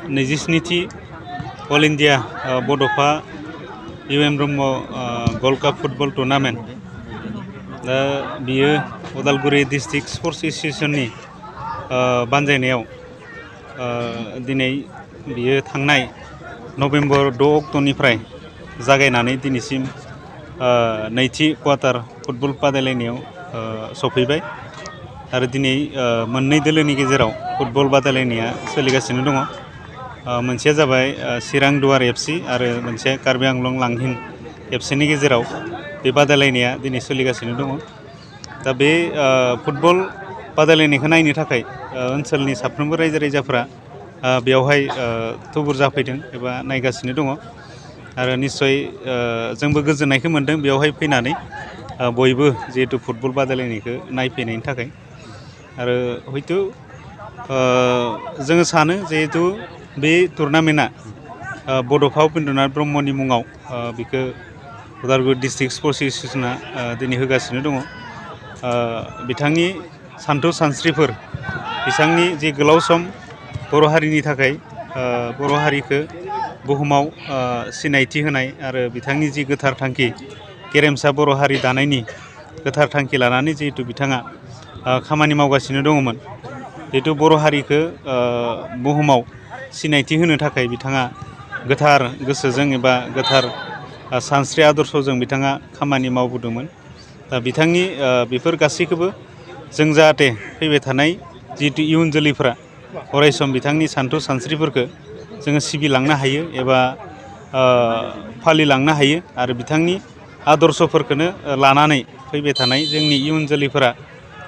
नैजिस्निथि all India Bodofa U M. Brahma gold cup football tournament दा बियो Udalguri district sports एस'सिएशननि बानजायनायाव दिनै बियो थांनाय नभेम्बर 6 अक्ट'निफ्राय जागायनानै दिनैसिम नैथि क्वार्टार फुटबल बादायलायनायाव सफैबाय आरो दिनै मोननै दोलोनि गेजेराव फुटबल बादायलायनाया सोलिगासिनो दङ। मोनसेया जाबाय चिरां दुवार एफसि आरो मोनसे कार्बि आंलं लांहिन एफसिनि गेजेराव बे बादायलायनाया दिनै सोलिगासिनो दङ। दा बे फुटबल बादायलायनायखौ नायनो थाखाय ओनसोलनि साफ्रोमबो रायजो राजाफ्रा बेवहाय थुबुर जाफैदों एबा नायगासिनो दङ आरो निस्सय जोंबो गोजोननायखौ मोन्दों बेवहाय फैनानै बयबो जिहेतु फुटबल बादायलायनायखौ नायफैनायनि थाखाय आरो हयथ' जोङो सानो जिहेतु बे टुर्नामेन्टआ बड'फा उपेन्द्रनाथ ब्रह्मनि मुङाव बेखौ उदालगुरि डिस्ट्रिक्ट स्पर्ट्स एस'सिएशना दिनै होगासिनो दङ। बिथांनि सान्थौ सानस्रिफोर बिथांनि जे गोलाव सम बर' हारिनि थाखाय बर' हारिखौ बुहुमाव सिनायथि होनाय आरो बिथांनि जि गोथार थांखि गेरेमसा बर' हारि दानायनि गोथार थांखि लानानै जिहेतु बिथाङा खामानि मावगासिनो दङमोन। जिहेतु बर' हारिखौ बुहुमाव सिनायथि होनो थाखाय बिथाङा गोथार गोसोजों एबा गोथार सानस्रि आदर्शजों बिथाङा खामानि मावबोदोंमोन। दा बिथांनि बेफोर गासैखौबो जों जाहाथे फैबाय थानाय जिहेतु इयुन जोलैफ्रा अरायसम बिथांनि सान्थौ सानस्रिफोरखौ जोङो सिबिलांनो हायो एबा फालिलांनो हायो आरो बिथांनि आदर्शफोरखौनो लानानै फैबाय थानाय जोंनि इयुन जोलैफोरा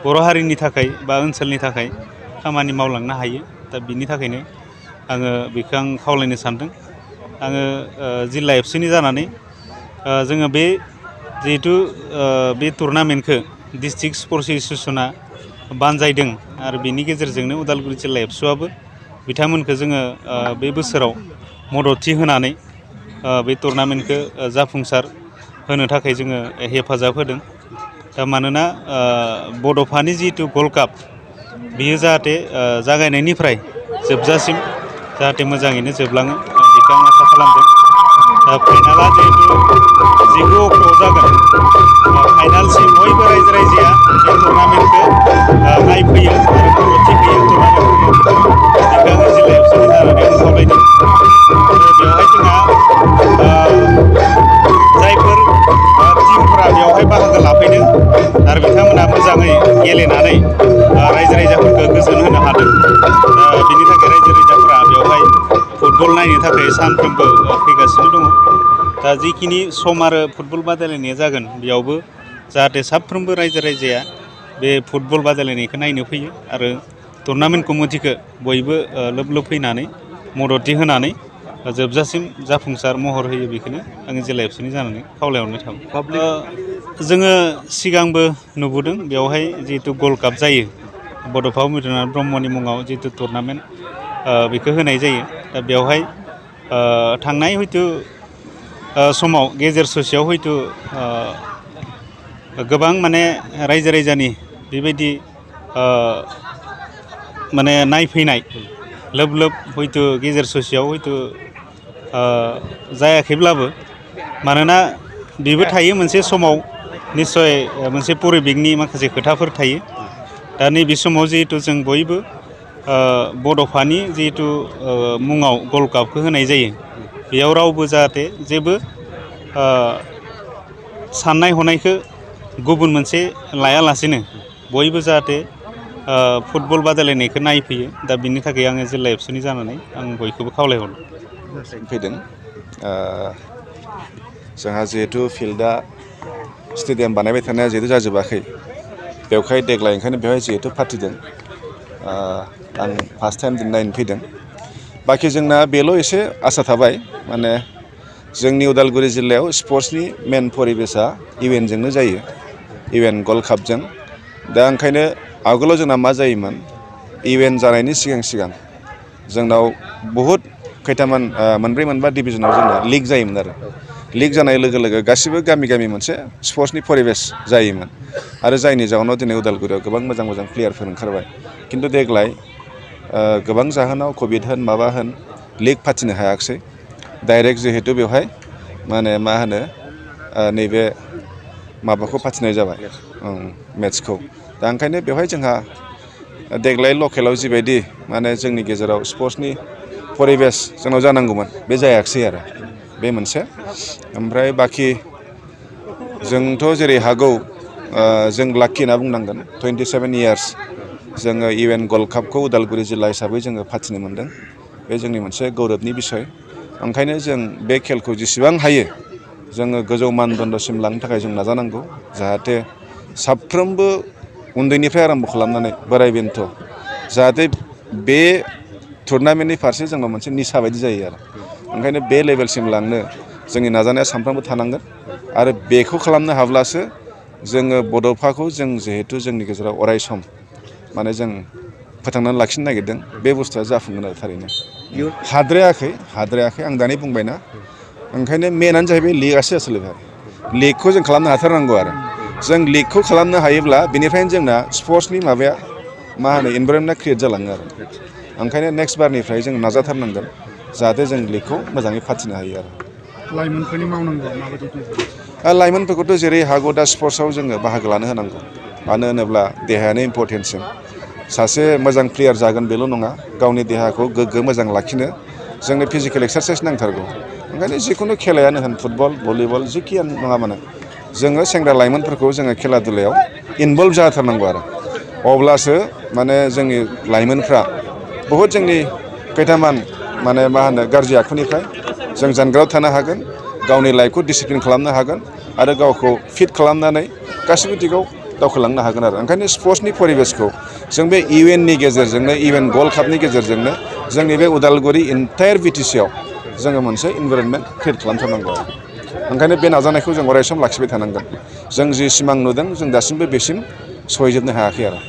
बर' हारिनि थाखाय बा ओनसोलनि थाखाय खामानि मावलांनो हायो। दा बिनि थाखायनो आङो बेखौ आं खावलायनो सानदों। आङो जिल्ला एफसिनि जानानै जोङो बे जिहेतु बे टुर्नामेन्टखौ डिस्ट्रिक्ट स्पर्ट्स एस'सिएशना बानजायदों आरो बेनि गेजेरजोंनो उदालगुरि जिल्ला एबसुआबो बिथांमोनखौ जोङो बे बोसोराव मददथि होनानै बे टुर्नामेन्टखौ जाफुंसार होनो थाखाय जोङो हेफाजाब होदों। दा मानोना बड'फानि जिहेतु गल्ड काप बियो जाहाथे जागायनायनिफ्राय जोबजासिम जाहाथे मोजाङैनो जोबलाङो बेखौ आं आसा खालामदों। दा फाइनाला जिहेतु 9 अक्ट'आव जागोन। फाइनालसिम बयबो रायजो राजाया बे टुर्नामेन्टखौ नायफैयो आरो मददथि होयो टुर्नामेन्टखौ बेखौ आङो जिल्ला एबसुनि जानानै आं खावलायदों। आरो बेवहाय जोंहा जायफोर टिमफोरा बेवहाय बाहागो लाफैदों आरो बिथांमोना मोजाङै गेलेनानै रायजो राजाफोरखौ गोजोन होनो हादों। बिनि थाखाय रायजो राजाफोरा बेवहाय फुटबल नायनो थाखाय सानफ्रोमबो फैगासिनो दङ। दा जिखिनि सम आरो फुटबल बादायलायनाया जागोन बेयावबो जाहाथे साफ्रोमबो रायजो राजाया बे फुटबल बादायलायनायखौ नायनो फैयो आरो टुर्नामेन्ट कमिटिखौ बयबो लोब लोब फैनानै मददथि होनानै जोबजासिम जाफुंसार महर होयो बेखौनो आङो जिल्ला एबसुनि जानानै खावलायहरनाय थाबाय। जोङो सिगांबो नुबोदों बेवहाय जिहेतु गल्ड काप जायो बड'फा उपेन्द्रनाथ ब्रह्मनि मुङाव जिहेतु टुर्नामेन्ट बेखौ होनाय जायो। दा बेवहाय थांनाय हयथ' समाव गेजेर ससेयाव हयथ' गोबां माने रायजो राजानि बेबायदि माने नायफैनाय लोब लोब हयथ' गेजेर ससेयाव हयथ' जायाखैब्लाबो मानोना बेबो थायो मोनसे समाव निस्सय मोनसे परिबेकनि माखासे खोथाफोर थायो। दा नैबे समाव जिहेतु जों बयबो बड'फानि जिहेतु मुङाव गल्ड कापखौ होनाय जायो बेयाव रावबो जाहाथे जेबो साननाय हनायखौ गुबुन मोनसे लायालासेनो बयबो जाहाथे फुटबल बादायलायनायखौ नायफैयो। दा बिनि थाखाय आङो जिल्ला एबसुनि जानानै आं बयखौबो खावलायहरदों फैदों। जोंहा जिहेतु फिल्डआ स्टेडियाम बानायबाय थानाया जिहेतु जाजोबाखै बेवहाय देग्लाय ओंखायनो बेवहाय जिहेतु फाथिदों आं फार्स्ट टाइम दिन नायनो फैदों। बाखि जोंना बेल' एसे आसा थाबाय माने जोंनि उदालगुरि जिल्लायाव स्पर्ट्सनि मेन परिबेसा इभेन्टजोंनो जायो इभेन्ट गल्ड कापजों। दा ओंखायनो आगोलाव जोंना मा जायोमोन इभेन्ट जानायनि सिगां जोंनाव बहुद खैथामान मोनब्रै मोनबा डिभिजनाव जोंना लिग जायोमोन आरो लिग जानाय लोगो लोगो गासिबो गामि गामि मोनसे स्पर्ट्सनि परिबेस जायोमोन आरो जायनि जाहोनाव दिनै उदालगुरियाव गोबां मोजां प्लेयारफोर ओंखारबाय। खिन्थु देग्लाय गोबां जाहोनाव कभिड होन माबा होन लिग फाथिनो हायाखिसै डाइरेक्ट जिहेतु बेवहाय माने मा होनो नैबे माबाखौ फाथिनाय जाबाय मेट्सखौ दा ओंखायनो बेवहाय जोंहा देग्लाय लकेलाव जिबायदि माने जोंनि गेजेराव स्पर्ट्सनि परिबेस जोंनाव जानांगौमोन बे जायाखिसै आरो बे मोनसे ओमफ्राय बाखि जोंथ' जेरै हागौ जों लाखि होनना बुंनांगोन 27 इयार्स जोङो UN गल्ड कापखौ उदालगुरि जिल्ला हिसाबै जोङो फाथिनो मोन्दों बे जोंनि मोनसे गौरबनि बिसय ओंखायनो जों बे खेलखौ जेसेबां हायो जोङो गोजौ मानदण्डसिम लांनो थाखाय जों नाजानांगौ जाहाथे साफ्रोमबो उन्दैनिफ्राय आराम्भ खालामनानै बोराय बेन्थ' जाहाथे बे टुर्नामेन्टनि फारसे जोंनाव मोनसे निसा बायदि जायो आरो ओंखायनो बे लेभेलसिम लांनो जोंनि नाजानाया सानफ्रामबो थानांगोन आरो बेखौ खालामनो हाब्लासो जोङो बड'फाखौ जों जिहेतु जोंनि गेजेराव अराय सम माने जों फोथांनानै लाखिनो नागिरदों बे बुस्थुआ जाफुंगोन आरो थारैनो हाद्रायाखै आं दानि बुंबायना ओंखायनो मेनानो जाहैबाय लिगआसो जासोलायबाय लिगखौ जों खालामनो हाथारनांगौ आरो जों लिगखौ खालामनो हायोब्ला बेनिफ्रायनो जोंना स्पर्ट्सनि माबाया मा होनो इनभाइरनमेन्टआ क्रिएट जालाङो आरो ओंखायनो नेक्स्ट बारनिफ्राय जों नाजाथारनांगोन जाहाथे जों लिगखौ मोजाङै फाथिनो हायो आरो लाइमोनफोरनि मावनांगौ माबायदि लाइमोनफोरखौथ' जेरै हागौ दा स्पर्ट्सआव जोङो बाहागो लानो होनांगौ मानो होनोब्ला देहायानो इम्परटेन्टसिन सासे मोजां प्लेयार जागोन बेल' नङा गावनि देहाखौ गोग्गो मोजां लाखिनो जोंनो फिजिकेल एक्सारसाइस नांथारगौ ओंखायनो जिखुनु खेलायानो होन फुटबल भलिबल जिखियानो नङा मानो जोङो सेंग्रा लाइमोनफोरखौ जोङो खेला दुलायाव इनभल्भ जाथारनांगौ आरो अब्लासो माने जोंनि लाइमोनफ्रा बहुद जोंनि खैथामान माने मा होनो गाज्रि आखुनिफ्राय जों जानगाराव थानो हागोन गावनि लाइफखौ डिसिप्लिन खालामनो हागोन आरो गावखौ फिट खालामनानै गासिबो दिगाव दावखोलांनो हागोन आरो ओंखायनो स्पर्ट्सनि परिबेसखौ जों बे इउएननि गेजेरजोंनो UN गल्ड कापनि गेजेरजोंनो जोंनि बे उदालगुरि इन्टायार बिटिसिआव जोङो मोनसे इनभाइरनमेन्ट क्रिएट खालामथारनांगौ आरो ओंखायनो बे नाजानायखौ जों अराय सम लाखिबाय थानांगोन जों जि सिमां नुदों जों दासिमबो बेसिम सहैजोबनो हायाखै आरो